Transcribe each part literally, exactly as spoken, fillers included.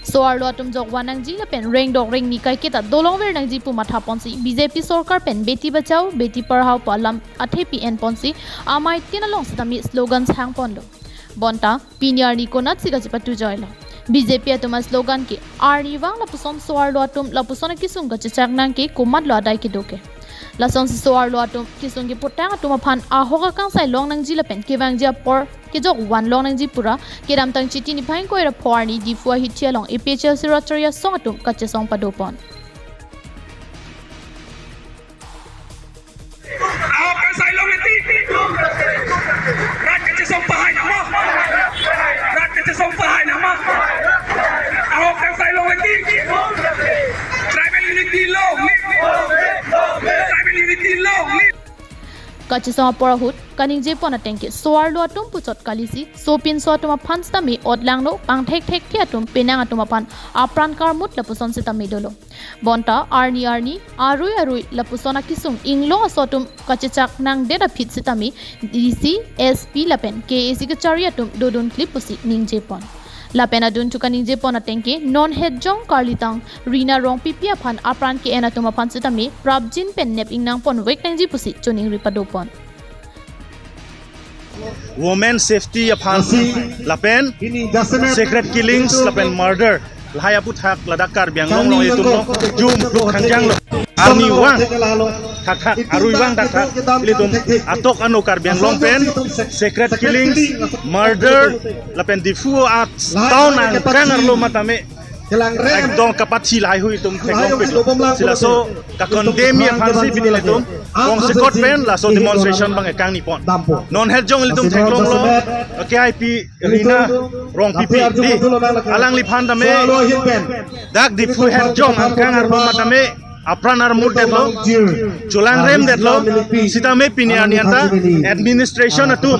So-arlo atum jok van nangji lapen rengdok rengni kaiketa dolongver nangji pu matha ponsi B J P sorkar pen Beti Bachao, Beti Padhao pu alam athepi en ponsi amei tin along sitame slogan sang ponlo. Bonta pini arni konatsi kachepatu joilo. B J P atum aslogan ke arnivang lapuson so-arlo atum lapuson akesung kachechak nang ke komatlo adai kedo ke. Lasonsi so-arlo atum kesung keputang atum aphan ahok akangsai long nangji lapen kevangji apor kejok van long nangji pura kedamtang Chiti niphai ingkoi ra pho arni Diphu ahithi along A P H L C rat chari asong atum kachesong pado pon. Ahok akangsai long nangji. Rat kachesong pahai nama. Rat kachesong pahai nama. Ahok akangsai long nangji. Tribal unity long live. Tribal unity long live. Kachesong apor ahut kaningje pon ateng ke so-arlo atum puchot kalisi sopinso atum aphan sitame otlangno pangthek thekthe atum penang atum aphan apran karmut lapuson sitame dolo. Bonta arni arni arui arui lapuson akesung inglong aso atum kachechak nangdet aphi sitame D C, S P lapen K A C kachari atum dodun klip pusi ningje pon. Lapen adun thu kaningje pon ateng ke non hetjong karlitang Rina Rongpipi aphan apran ke-en atum aphan sitame prapjin pen nep ingnang ponvek nangji pusi choningri pado pon. Women safety aphan lapen secret killings lapen murder lahai aputhak ladak Karbi Anglong along itum along jum pluk khangjang lo. Arnivang thakthak, aruivang thakthak, ilitum atok ano Karbi Anglong pen secret killings, murder lapen Diphu a town angkang arlo matame ekdom kapathi lahai hui itum theklongpiklo. Si laso kakondem aphansi pini ilitum kongsekot pen laso demonstration abang ekang ni pon. Non hetjong ilitum theklonglo, K I P Rina Rongpipi di, alangliphan tame dak Diphu hetjong angkang arlo matame apran armut detlo, cholangrem detlo, sitame pini arni anta administration atum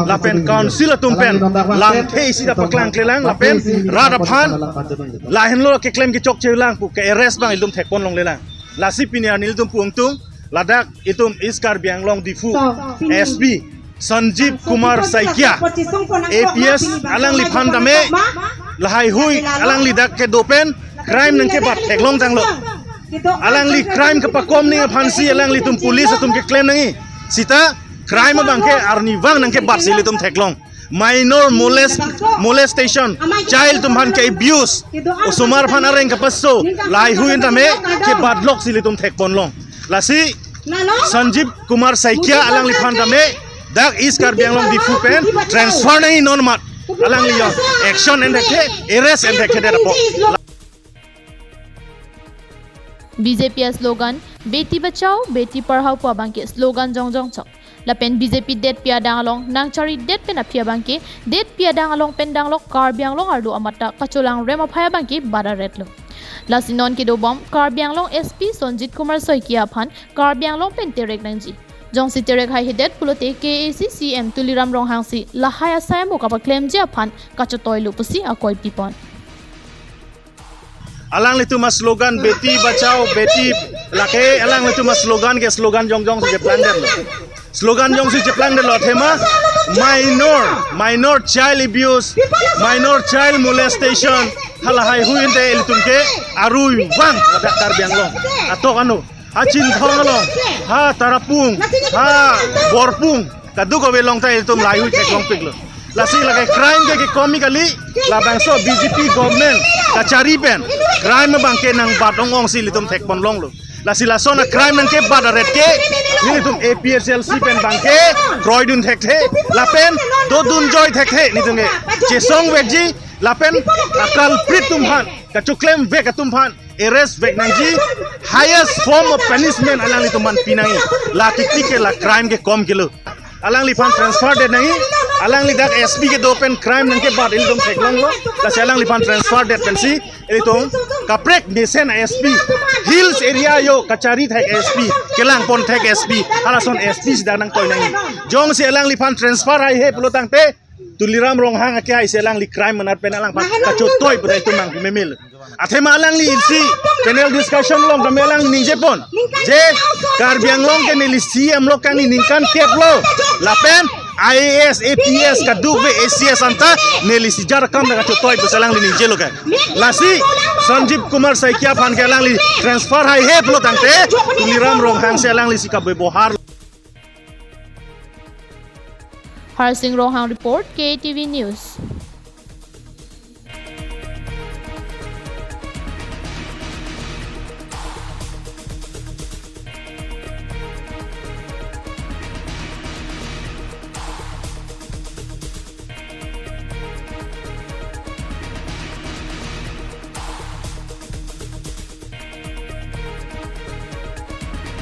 lapen council atum pen lamthe isi ta paklang klelang lapen rat aphan lahenlo keklem kechokche lang pu ke-arrest abang ilitum thekpon longlelang. Lasi pini arni ilitum pu ingtung ladak itum East Karbi Anglong Diphu S P Sanjeev Kumar Saikia, A P S, alangliphan tame lahai hui alangli dak kedo pen crime nangkebat theklong tanglo. Alangli crime kepakom ning aphansi alanglitum police atum keklem nangji. Sita crime abang ke arnivang nangkebatsi ilitum theklong. Minor molest, molestation, child atum aphan ke-abuse, osomar aphan areng kepaso, lahai hui tame kebatlok si ilitum thekpon long. Lasi Sanjeev Kumar Saikia alangliphan tame dak East Karbi Anglong Diphu pen transfer nangji non mat. Alangli jong action enthekthe, arrest enthekthe det apot. B J P aslogan Beti Bachao, Beti Padhao pu abang ke slogan jongjong chok. Lapen B J P detpi adang along nangchari det pen aphi abang ke detpi adang along pen danglok Karbi Anglong arlo amat ta kacholangrem aphai abang ke bat aretlo. Lasi non kedobom Karbi Anglong S P Sanjeev Kumar Saikia aphan Karbi Anglong pen terek nangji. Jongsi terek haihedet pulote K A C C M Tuliram Ronghang si lahai asai amo kapaklemji aphan kachotoilo pusi akoi pipon. Alanglitum aslogan Beti Bachao, Beti lake alanglitum aslogan ke slogan jongjong si cheplangdetlo. Slogan jongsi cheplangdetlo athema minor, minor child abuse, minor child molestation, halahai hui ante ilitum ke aruivang ladak Karbi Anglong atok ano. Ha Chinthong along, ha Tarapung, ha Borpung, kadokave along ta ilitum lahai hui theklongpiklo. Lasi lake crime ke kekomi kali, labangso B J P government kachari pen crime abang ke nangbat ong ong si ilitum thekpon longlo. Lasi lason a-crime nangkebat aret ke nelitum A P H L C pen abang ke kroidun thekthe, lapen dodun joi thekthe nelitum ke chesongvekji, lapen a-culprit atum aphan, kachoklemvek atum aphan arrest vek nangji, highest form of punishment alanglitum aphan pinangji. La kiti ke la crime kekom kelo. Alangliphan transfer det nangji, alangli dak S P kedo pen crime nangkebat ilitum theklonglo, lasi alangliphan transfer det pensi ilitum kaprek mesen S P, hills area jo kachari thek S P, kelangpon thek S P, halason S P si dak nangtoi nangji. Jongsi alangliphan transfer haihe pulo tangte, Tuliram Ronghang ake hai si alangli crime manat pen alangphan kachotoi pura itum mang memil. Athema alangli isi panel discussion along tame alangli ningjepon je Karbi Anglong ke neli C M lo kangni ningkan kep lo. Lapen I A S, A P S, kadokave A C S anta neli si jar akam nangkachotoi pusi alangli ningjelo ke. Lasi Sanjib Kumar Saikia aphan ke alangli transfer haihe pulo tangte Tuliram Ronghang si alangli si kabebohar. Harsing Ronghang report, K T V News.